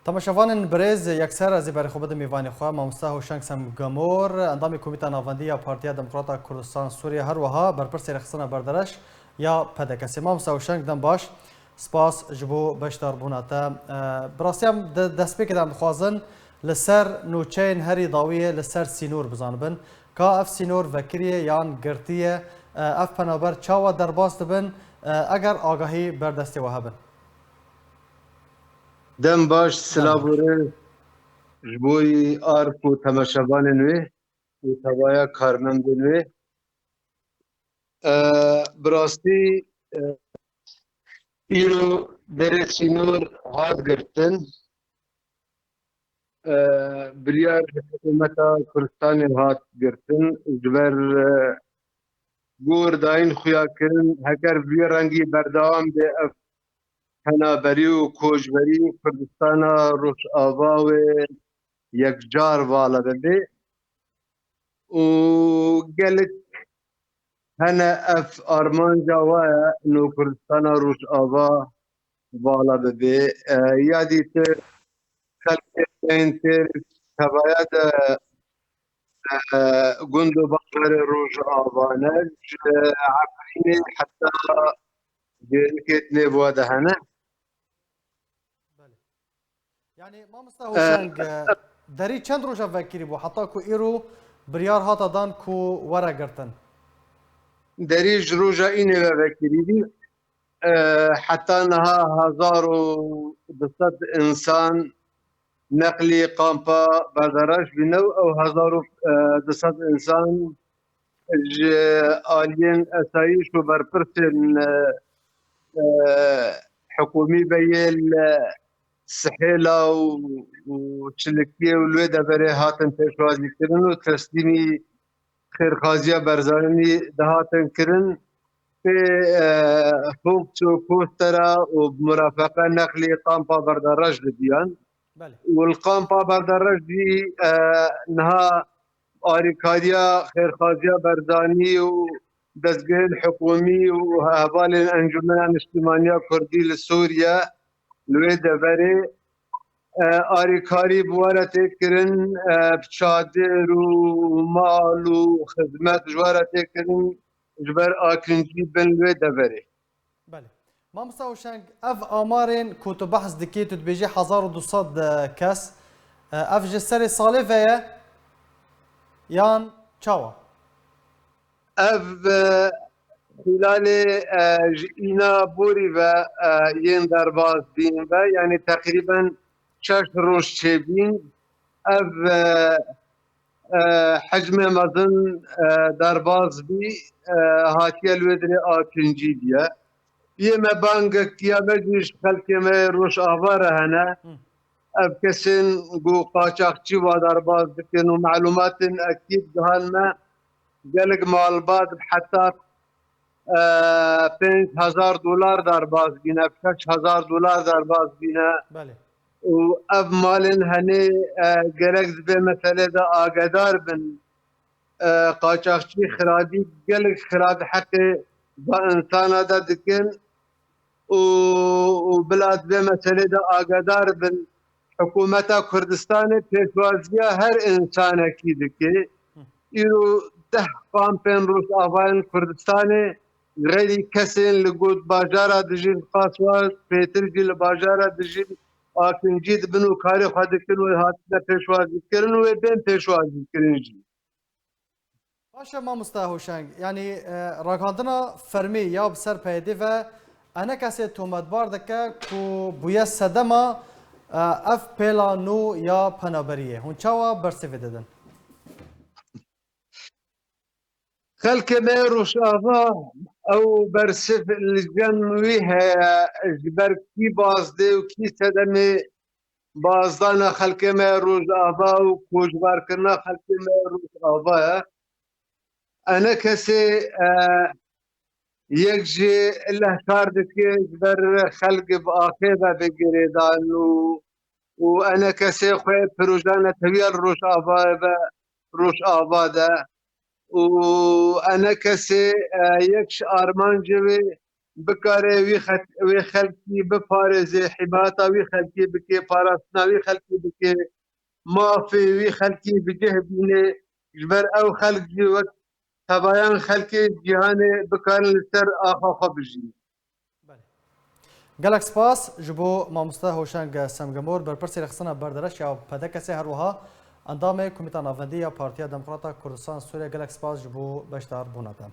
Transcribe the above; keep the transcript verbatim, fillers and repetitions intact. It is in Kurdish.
Temaşevanên birêz, yekser ez ê berê xwe bidim mêvanê xwe, mamoste Hoşeng Semgamor, endamê Komîta Navendî ya Partiya Demokrata Kurdistan Sûriye, her wiha berpirsê rêxistina berdereş ya P D K'ê. Mamoste Hoşeng, dem baş, spas ji bo beşdarbûna te. E, bi rastî em di destpêkê de em dixwazin li ser nûçeyên herî dawiyê li ser sînor bizanibin. Ka ev sînor vekirî ye yan girtî ye? E, ev penaber çawa derbas dibin, e, eger agahî ber destê we hebin? Dem baş, silav û rêz ji bo Arif û temaşevanên wê û tevaya karmendên wê. E, bi rastî, e, îro derê sînor hat girtin. E, biryar ji hikûmeta Kurdistanê hat girtin. Ji ber, e, gor dayîn xuya kirin, heger vî rengî berdewam be, ev penaberî û koçberî Kurdistana Rojava wê yekcar vala bibe û gelek hene ev armanca we ye, no Kurdistana Rojava vala bibe. E, ya dîtir xelkê tên têr tevaya de, e, gund û bajarê Rojava ne, ji Efrînê heta Dêrikê dinê bi we de hene. Belê. Yani, mamoste Hoşeng, e, derî çend roja vekirî bû, heta ku îro biryar hata dan ku were girtin? Derî ji roja înê ve vekirî bî. E, heta niha hezar û du sed însan neqlî kampa berdereş bîne û ew hezar û du sed însan ji aliyên esayîş û berpirsên, e, e, hikûmî ve yê li Sihêla û, û Çilikiyê û li wê deverê hatin pêşwazîkirin û teslîmî xêrxaziya Barzanî dihatin kirin. Pê, e, Fox û Kostera û bi murafeqa neqlî kampa berdereş didiyan. Belê. Û li kampa berdereş jî, e, niha alîkariya xêrxaziya Barzanî û dezgehên hikûmî û hevalên Encûmena Niştimaniya Kurdî li Sûriye li wê deverê, e, alîkarî bi we re tê kirin, e, bi çadir û mal û xizmet ji we re tê kirin, ji ber akincî bin li wê deverê. Belê. Mamosta Hoşeng, ev amarên ku tu behs dikî, tu dibêjî hezar û du sed kes, e, ev ji serê salê ve ye yan çawa? Ev, e, xîlalê, e, ji îna borî ve, e, yên derbas bîn ve, yanî teqrîben şeş roj çêbîn. Ev, e, e, hecmê mezin, e, derbas bî, e, hatiye li wê dirê akincî diye. Yê me bangek ya me jî ji xelkê me Rojava re hene. Hı. Ev kesên ku qaçaxçî wa derbas dikin û malûmatên ekîd dihan me, gelek malbat heta, e, pênc hezar dolar derbas bîne, şeş hezar dolar derbas bîne. Belê. Û ev malên henê, e, gerek di vê meselê de agedar bin. E, qaçaxçî xirabî, gelek xirab heqê va insana de dikin û, û bila di vê meselê de agedar bin. Hikûmeta Kurdistanê pêşwaziya her insanekî dike. Îro deh kampên Rojavayên Kurdistanê, xeyrî kesên li got bajara dijîn, qaswa pêtir jî li bajara dijîn, akincî dibin û karê xwe dikin û hatine pêşwazîkirin û wê bên pêşwazîkirin jî. Baş e mamosta Hoşeng, yanî, e, ragihandina fermî ya bi ser P Y D ve enekesê tometbar dike ku bûye sedema, e, ev pêla nû ya penaberiyê. Hûn çawa bersivê didin? Xelkê me Rojava ew bersiv li cem wî heye, ji ber kî bazdê û kî sedemê bazdana xelkê me Rojava û koçberkirina xelkê me Rojava ye. Enekesê, e, yek jî lehkar dike ji ber xelk bi axê ve bi girêdan û, û enekesê xwe proje netewiya li Rojava ve, Rojava de û enekesê, e, yek ji armancê wê bikare wî xelk-, wê xelkî biparêze, hîmayeta wî xelkî bike, parastina wî xelkî bike, mafê wî xelkî bi cih bîne, ji ber ew xelk jî wek tevayan xelkê cîhanê bikarin li ser axa xwe bijîn. Gelek spas ji bo mamoste Hoşeng Semgemor, berpirsê rêxistina berdereş ya P D K S, her wiha endamê Komîta Navendî ya Partiya Demokrata Kurdistan Sûriye. Gelek spas ji bo beşdar bûna te.